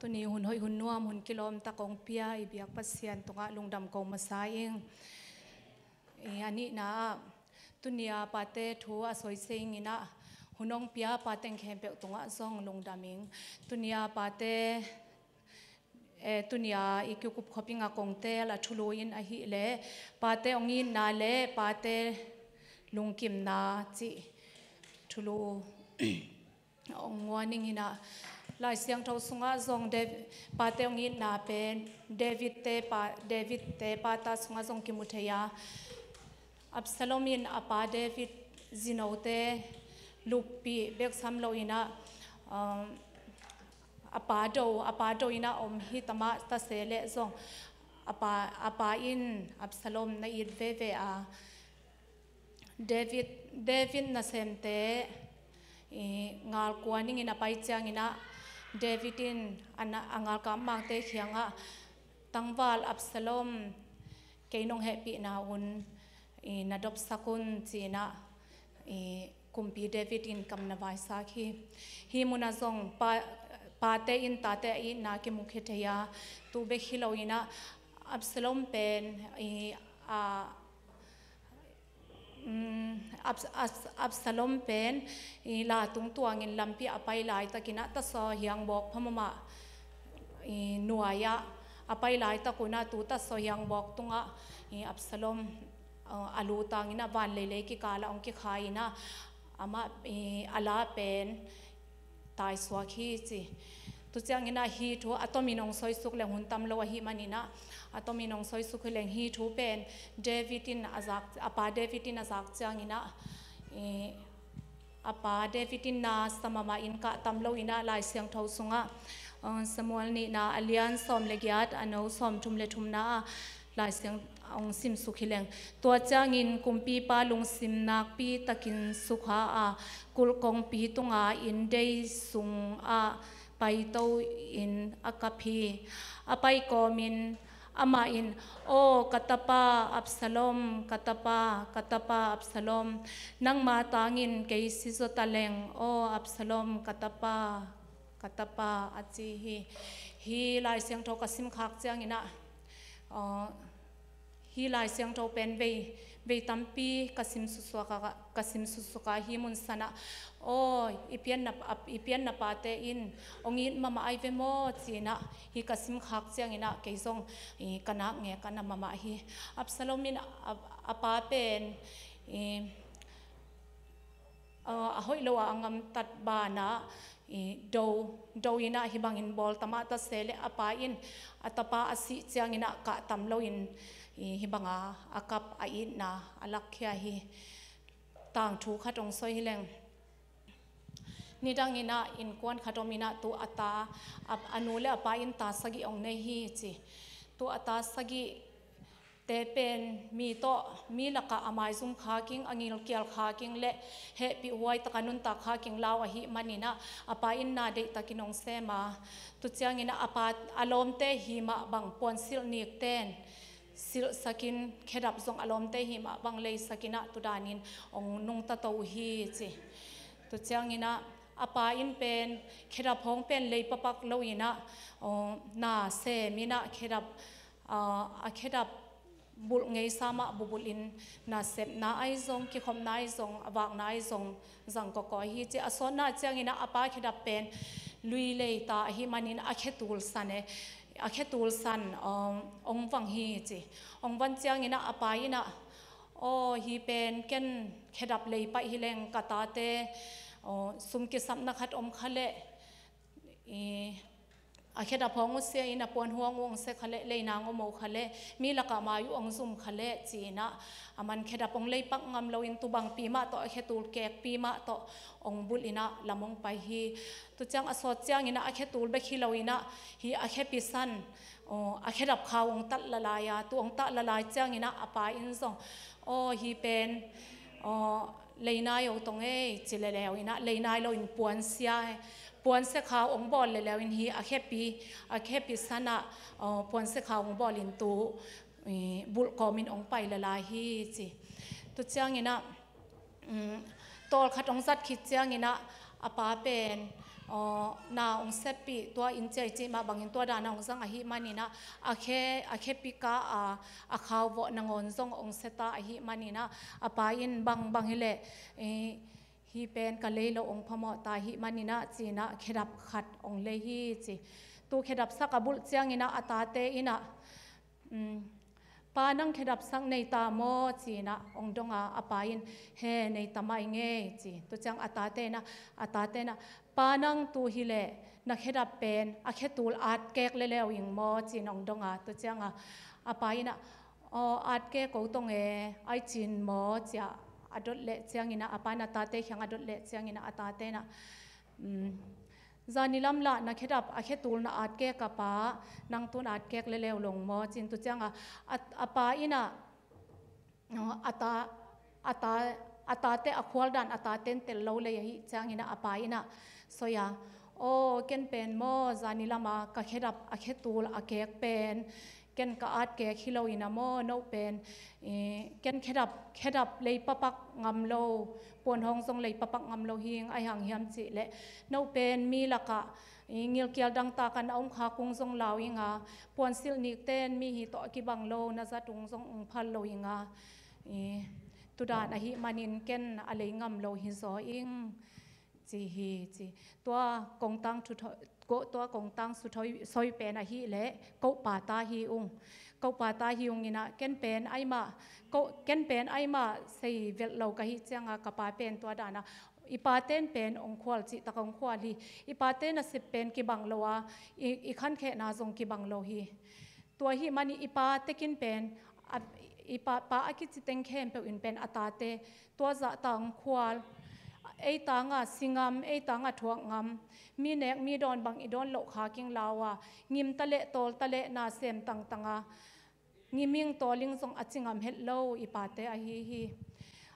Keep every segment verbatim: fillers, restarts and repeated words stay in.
Tuni hun hoih, hun nuam, hun kilawm tak hong pia i biak Pasian tungah lungdam ko masa ing. I a nihna ah, tuni a pate thu a soisei ing in ah, hun hong pia pa teng khempeuh tungah zong lungdam ing. Tuni a pate, eh, tuni a i kikup khop ing a kong teel a thulu in ahih leh, pate hong itna le pate lungkimna cih thulu hong nguan ing in ah, Lai Siangtho sungah zong Dav-, pate hong itna pen David te pa, David te pata sungah zong kimu thei a, Absalom in a pa David zinote luppih bek sam lo in ah, um, a pa do, a pa do in ah om hi ta mah ta se leh zong a pa, a pa in Absalom na it veve a, David, David nasemte i ngalkua ning in a pai ciang in ah, David in a na, a ngalkap mangte kiangah, "Tangval Absalom kei nong hehpihna un i na dopsak un," ci in ah, i kumpi David in kam na vaisak hi. Hih munah zong pa, pate in tate a itna kimu khia thei a, tu bek hi lo in ah, Absalom pen i a, um, Abs-, Abs-, Absalom pen i la tung tuangin lampi a pai laitak in ah tasaw hiangbawk phamawh mah i nuai ah a pai laitak un ah, tu tasaw hiangbawk tungah i Absalom, uh, a lutang in ah van leilei kikal ah hong kikhai in ah, amah i a la pen taisuak hi ci. Tu ciang in ah hih thu a tomin hong soisuk leng hun tam lo ahih man in ah, a tomin hong soisuk hi leng hih thu pen David in a zak, a pa David in a zak ciang in ah, i a pa David in na sa mahmah in kah tam lo in ah, Lai Siangtho sungah, uh, Samuel nihna a lian sawm le giat, a no sawm thum le thumna ah Lai Siang hong simsuk hi leng. Tua ciangin kumpipa lungsim nakpi takin sukha a, kulh kongpi tunga inndei sungah paito in a kap hi. A pai kawmin amah in, "Aw ka tapa Absalom, ka tapa, ka tapa Absalom, nangma tangin kei si zaw ta leng, aw Absalom, ka tapa, ka tapa," a ci hi. Hih Lai Siangtho ka simkhak ciang in ah, aw, hih Lai Siangtho pen vei, vei tampi ka sim susuak a, ka sim susuak a, hih mun san ah, "Aw, i pianna, i pianna pate in hong it mahmah ai ve maw?" ci in ah, hih ka simkhak ciang in ah kei zong i ka nak ngek a na mahmah hi. Absalom in a, a pa pen i, a, a hoih lo a a gamtat banah i do, do in ah hih bangin bawl ta mah ta se leh, a pa in a tapa a sih ciang in ah kah tam lo in i hih banga a kap, a itna a lakkhia hi. Tangthu khat hong soi hi leng. Nidang in ah innkuan khat om in ah, tu a ta, a, a nu le a pa in ta sagih hong nei hi ci. Tu a ta sagih te pen mi tawh, mi lakah a maizum khaking, a ngilkial khaking le hehpih huai taka nuntak khaking lau ahih man in ah, a pa in na deih takin hong sem a. Tu ciang in ah a pa, a lawmte hi mah bang puansilh nikten silhsak in, khedap zong a lawmte hi mah bang leisak in ah, tu danin hong nungta to uh hi ci. Tu ciang in ah a pa in pen khedap hawng pen lei pakpak lo in ah, aw, na sem in ah khedap, a, a khedap bulh ngeisa mah bubulh in, nasepna ahi zong, kikhopna ahi zong, a vakna ahi zong zang kawkawi hi ci. A sawtna ciang in ah a pa khedap pen lui lei ta ahih man in a khetul san e, a khetul san, um, hong vang hi ci. Hong van ciang in ah a pa in ah, "Aw, hih pen ken khedap lei paih hi leng ka tate, aw, sum kisapna khat om kha leh, i, a khedap hawng uh sia in a puan huang uh hong sia kha leh, leinang om uh kha leh, mi lakah mai uh hong zum kha leh," ci in ah, a man khedap hong lei pak ngam lo in, tu bangpi mah tawh, a khetul kekpi mah tawh hong bulh in ah lam hong pai hi. Tu ciang a sawt ciang in ah a khetul bek hi lo in ah, hih a khepi san, aw, a khedap khau hong tat lalai a, tu hong tat lalai ciang in ah a pa in zong, "Aw, hih pen, aw, leinai o tong ei," ci leleu in ah, leinai lo in puansia, puansia khau hong bawl leleu in, hih a khepi, a khepi san ah, aw, puansia khau hong bawl in tu, i, bulh kawmin hong pai lalai hi ci. Tu ciang in ah, um, tawlkhat hong zat khit ciang in ah a pa pen, aw, na hong seppih, tua inn ciah i cih mah bangin tua dan a hong zang ahih manin ah, a khe, a khe pika a, a khau vawh nangawn zong hong seta ahih manin ah, a pa in bang bang hi leh, eh, hih pen ka lei loh hong phamawh ta ahih manin ah ci-in ah khedap khat hong lei hi ci. Tu khedap sak a bulh ciangin ah a tate in ah, um, "Pa, nang khedap sak nei ta maw?" ci-in ah hong dong a, a pa in, "He, nei ta mah ing ei," ci. Tu ciang a tate in ah, a tate in ah, "Pa, nang tu hi leh na khedap pen a khe tul atkek leuleu ing maw?" ci-in hong dong a, tu ciang a, a pa in ah, "Aw, atkek ko tong e, ai cin maw?" ci-a a dot leh ciangin ah, a pa in a tate kiang a dot leh ciangin ah, a tate in ah, um, "Zani lam lah na khedap a khe tul na atkek a, pa, nang tun atkek leuleu lo maw?" ci-in tu ciang a, a, a pa in ah, a ta, a ta, a tate a khual dan a taten tel lo lei ahih ciangin ah a pa in ah soi a, "Aw, ken pen maw, zani lam a ka khedap a khe tul a kek pen ken ka atkek hi lo in ah maw, no pen, eh, ken khedap, khedap lei papak ngam lo, puanhawng zong lei papak ngam lo hi ing, ahi hang hiam cih leh no pen mi lakah, eh, ngilkial dangtak a na om kha kung zong lau ing a, puansilh nikten mi hi tawh a kibang lo, na zat ung zong ung phal lo ing a, eh, tu dan ahih manin ken a lei ngam lo hi zaw ing," ci hi ci. Tua kongtang thu tho-, ko-, tua kongtang su thoi, soi pen ahih leh ko pa ta hi ung. Ko pa ta hi ung in ah, "Ken pen ai mah, ko, ken pen ai mah sei velh lo ka hih ciang a, ka pa pen tua dan a, i paten pen hong khual cih tak hong khual hi. I pate nasep pen kibang lo a, i, i khankhehna zong kibang lo hi. Tua ahih manin i pa tekin pen, a, i pa, pa a kici teng khempeuh in pen a tate tua zahta hong khual, ei tang a si ngam, ei tang a thuak ngam, mi nek mi dawn bang i dawn loh kha kinglau a, ngim ta leh tawl ta leh na sem tangtang a, ngim ing tawl ing zong a ci ngam het lo i pate ahi hi.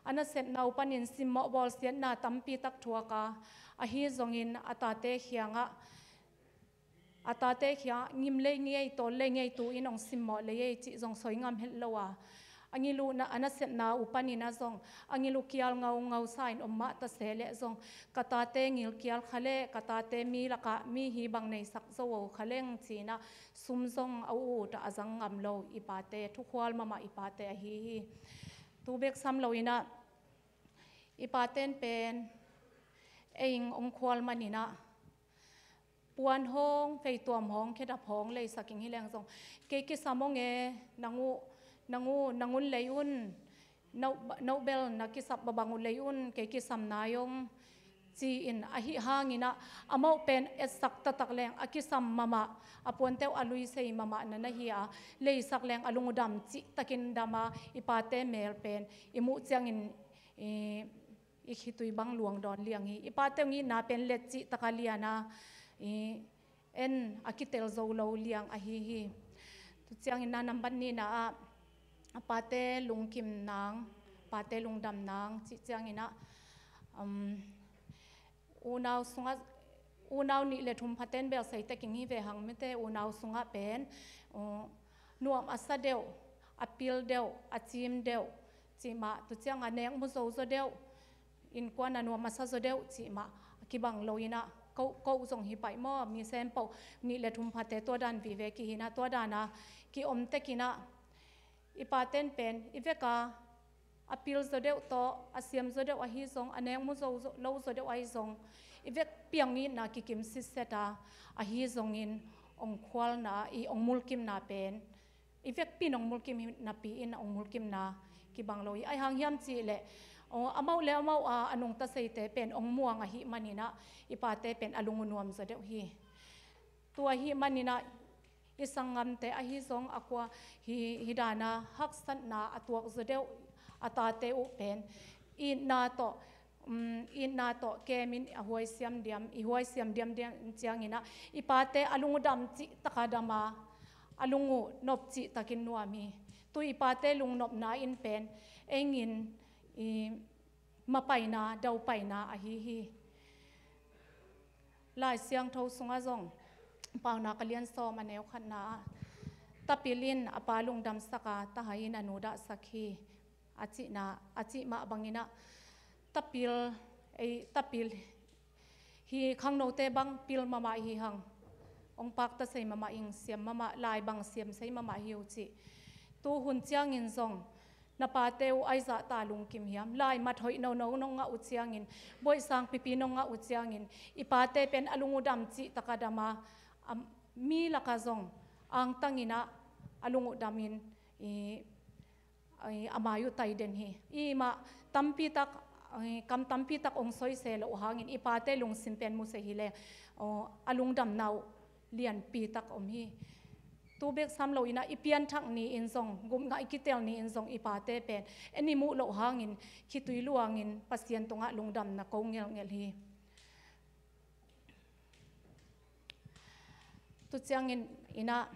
A nasepna uh panin simmawh bawlsiatna tampi tak thuak a, ahi zongin a tate kiangah, a tate kiangah ngim lei ngei, tawl lei ngei, tu-in hong simmawh lei ei," cih zong soi ngam het lo a, a ngil uh na, a nasepna uh panin ah zong a ngil uh kial ngaungau sa-in om mah ta se leh zong, "Ka tate ngilkial kha leh ka tate mi lakah mi hi bang neisak zo o kha leng," ci-in ah sum zong a ut ut a, a zang ngam lo i pate, thukhual mahmah i pate ahi hi. Tu bek sam loin ah, i paten pen ei ing hong khual manin ah, puanhawng, feituam hawng, khedap hawng leisak ing hi leng zong, "Kei kisam ong e, nang uh, nang uh, nang un lei un, no, no bel na kisap babang uh lei un, kei kisam nai ong," ci-in, ahi hangin ah, amau pen etsak taktak leng a kisam mahmah, a puante uh a luisei mahmah na na hi a, leisak leng a lung uh dam cihtakin dam a, i pate mel pen i muh ciangin, i, i khitui bang luang dawn liang hi. I pate hong itna pen let cihtak a lian a, i, en a kitel zo lo liang ahi hi. Tu ciangin ah nambat nihna ah, a pate lungkim nang, pate lungdam nang cih ciangin ah, um, unau sungah, unau nih le thum phaten bel sei tek ing hi ve hang mite, unau sungah pen, uh, nuam a sa deuh, a pil deuh, a cim deuh cih mah, tu ciang a nek mu zo zaw deuh, innkuan a nuam a sa zaw deuh cih mah a kibang lo in ah, ko, ko zong hi pai maw, mi sem peuh nih le thum phate tua dan vive kihi in ah, tua dan a kiom tek in ah, i paten pen i vek a, a pil zaw deuh tawh, a siam zaw deuh ahi zong, a nek mu zo, zo, lo zaw deuh ahi zong, i vekpi-in hong itna kikim sitset a, ahi zongin hong khualna, i hong mulkimna pen i vekpi-in hong mulkim hi napi-in hong mulkimna kibang lo hi. Ahi hang hiam cih leh, aw, amau le amau a, a nungta seite pen hong muang ahih manin ah, i pate pen a lung uh nuam zaw deuh hi. Tua ahih manin ah, i sanggamte ahi zong, a kua hi, hi dan a haksatna a tuak zaw deuh a tate uh pen itna tawh, um, itna tawh kemin a huaisiam diam, i huaisiam diamdiam ciangin ah, i pate a lung uh dam cihtak a dam a, a lung uh nop cihtakin nuam hi. Tu i pate lungnopna in pen ei ing in, i, mapaina, daupaina ahi hi. Lai Siangtho sungah zong, Paunak a lian sawm a neu khatna ah, "Tapil in a pa lungdamsak a, tahai in a nu dahsak hi," a cihna, a cih mah bangin ah, tapil, ei, tapil Hi khangnote bang pil mahmah hi hang. Ong pakta sei mahmah ing, siam mahmah, lai bang siam sei mahmah hi uh cih. Tu hun ciangin zong na pate uh ai zahta lungkim hiam? Lai mat hoih nono nong ngah uh ciangin, buaih sang pipi nong ngah uh ciangin, i pate pen a lung uh dam cih taka dam a, a mi laka zong angtang in ah a lung uh damin, i, i, a mai uh tai den hi. I mah tampi tak, i, kam tampi tak ong soisel loh hangin i pate lungsim pen mu se hi leng, aw, a lungdamna uh lianpi tak om hi. Tu bek sam lo in ah i pianthak ni-in zong, gupna i kitel ni-in zong i pate pen en i muh loh hangin khitui luangin Pasian tungah lungdamna ko ngelngel hi. Tu ciangin in ah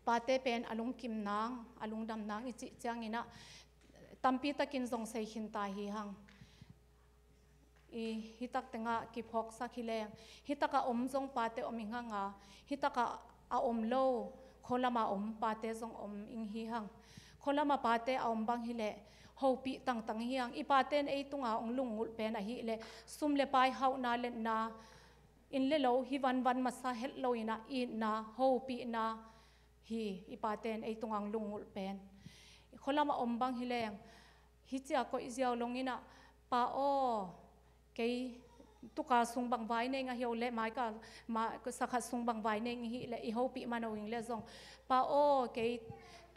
pate pen a lungkim nang, a lungdam nang i cih ciangin ah tampi takin zong sei khin ta hi hang. I, hi tak tengah kiphawksak hi leng, hi takah om zong pate om ing hang a, hi takah a om lo, khualama om pate zong om ing hi hang. Khualama pate a om bang hi leh hopih tangtang hi hang. I pate in ei tunga ong lungngulh pen ahih leh sum le pai, hauhna, letna, inn le lo, hi vanvan masa het lo in ah itna, hopihna hi. I pate in ei tunga ong lungngulh pen, khualama om bang hi leng, hi cia koih ziau long in ah, Pa aw, kei tukal sung bang vai nei ing, ahih leh maikal, ma, sakhat sung bang vai nei ing ahih leh i hopih man lo ing leh zong, Pa aw, kei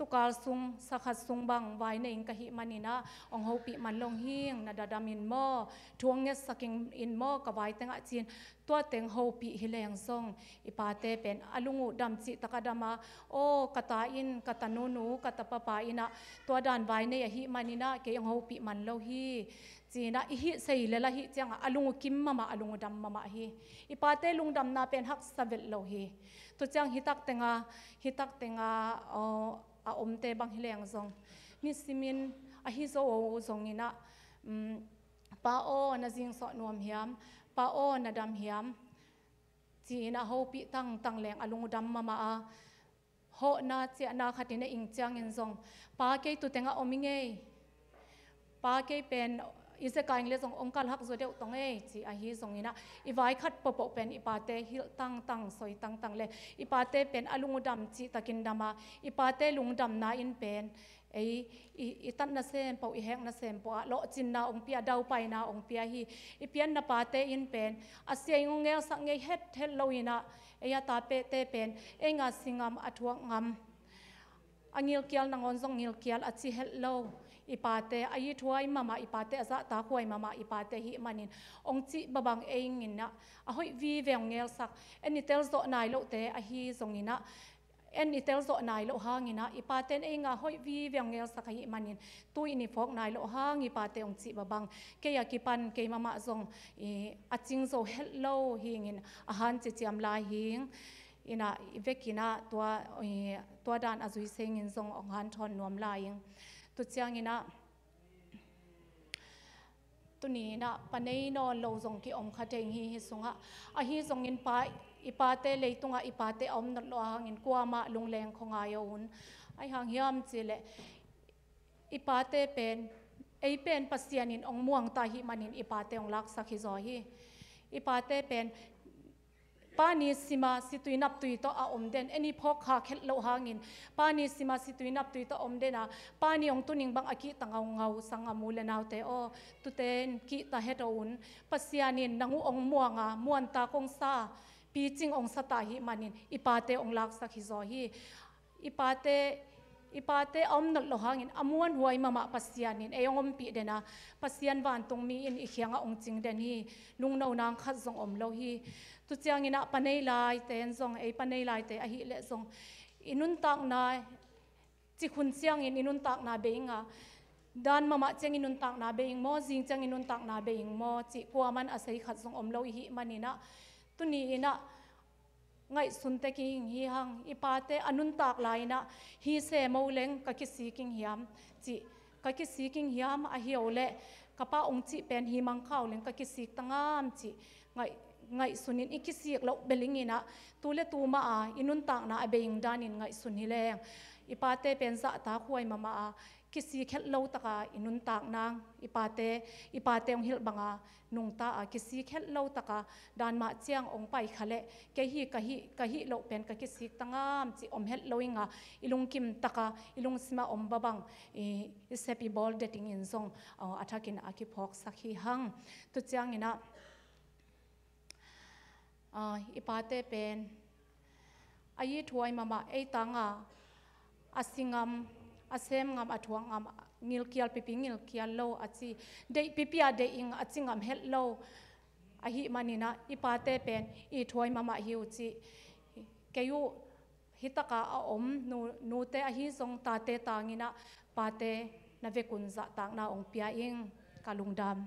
tukal sung, sakhat sung bang vai nei ing ka hih manin ah ong hopih man lo ing, na dadam in maw, thu ong ngetsak ing in maw, ka vai tengah ci-in, tua teng hopih hi leng zong i pate pen a lung uh dam cih taka dam a, aw, ka ta in, ka tanunu, ka tapapa in ah tua dan vai nei ahih manin ah kei ong hopih man lo hi, ci-in ah i hih sei lel ahih ciangah a lung uh kim mahmah, a lung uh dam mahmah hi. I pate lungdamna pen haksa vet lo hi. Tu ciang hi tak tenga, hi tak tenga, aw, a omte bang hi leng zong, nisimin ahi zo zong in ah, um, Pa aw, na zingsawh nuam hiam? Pa aw, na dam hiam? Ci-in a hopih tangtang leng a lung uh dam mahmah a, hawhna ciahna khat in a ing ciangin zong, Pa, kei tu tengah om ing ei. Pa, kei pen i zeka ing leh zong ong kalhak zaw deuh tong ei, ci ahi zongin ah, i vai khat pawpaw pen i pate hilh tangtang, soi tangtang leh i pate pen a lung uh dam cih takin dam a, i pate lungdamna in pen ei, i, i tatna sempoh, i hekna sempoh ah lawhcinna ong pia, daupaina ong pia hi. I pianna pate in pen a sia ing ong ngelsak ngei het het lo in ah, ei a tapehte pen ei nga singam, a thuak ngam, a ngilkial nangawn zong ngilkial a ci het lo i pate, a ithuai mahmah i pate, a zahtakhuai mahmah i pate hih manin ong cih babang ei ing in ah, a hoih vive ong ngelsak, en i tel zawh nai lohte ahi zongin ah, en i tel zawh nai loh hangin ah, i pate in ei nga hoih vive ong ngelsak ahih manin, tu in i phawk nai loh hang i pate ong cih babang, kei a kipan kei mahmah zong i, a cing zo het lo hi ing in, a han ciciam lai hi ing. In ah, i vekin ah tua, i, tua dan a zui sengin zong ong hanthawn nuam lai ing. Tu ciangin ah, tuni in ah, pa nei nawn lo zong ki-om kha thei ing hi, hi sungah. Ahi zongin pa, i pate, leitungah i pate a om nawn loh hangin kuamah lungleng khawngai a un. Ahi hang hiam cih leh, i pate pen, ei pen Pasian in ong muang ta ahih manin i pate ong laksak hi zaw hi. I pate pen, pa ni sima situi naptui tawh a om den, en i phawk khak het loh hangin, pa ni sima situi naptui tawh a om den a, pa ni ong tun ing bang a kihta ngaungau sang a, mu le naute aw, tute in kihta het a un. Pasian in nang uh ong muang a, muantak ong sa, picing ong sa ta ahih manin i pate ong laksak hi zaw hi. I pate, i pate a om nawn loh hangin a muanhuai mahmah Pasian in ei ong ompih den a, Pasian vantungmi in i kiangah ong cing den hi. Lungno nang khat zong om lo hi. Tu ciangin ah, pa nei laite in zong, ei pa nei laite ahih leh zong, i nuntakna, cik hun ciangin i nuntakna bei ing a, dan mahmah ciang i nuntakna bei ing maw, zing ciang i nuntakna bei ing maw, cih kuaman a sei khat zong om lo i hih manin ah, tuni in ah ngaihsun tek ing hi hang. I pate a nuntak lai in ah, hi se mo leng ka kisik ing hiam, cih, ka kisik ing hiam, ahih leh ka pa ong cih pen hi mang khau leng ka kisik ta ngam, cih ngaih, ngaihsun in i kisik loh bel ing in ah, tu le tu mah a i nuntakna a bei ing danin ngaihsun hi leng, i pate pen zahtakhuai mahmah a, kisik het lo taka i nuntak nang, i pate, i pate hong hilh banga nungta a kisik het lo taka dan mah ciang hong pai kha leh, kei hi ka hih, ka hih loh pen ka kisik ta ngam cih om het lo inga, i lungkim taka, i lungsima om babang i, i sep i bawl det ingin zong, aw, a thakin a kiphawksak hi hang. Tu cianginah, aw, i pate pen a ithuai mahmah, ei tanga a si ngam, a sem ngam, a thuak ngam, ngilkial pipi ngilkial lo a ci, deih pipi a deih ing a ci ngam het lo ahih maninah i pate pen ithuai mahmah hi uh cih kei uh, hitaka a om nu, nute ahi zong tate tanginah pate na vekun zahtakna hong pia ing. Ka lungdam.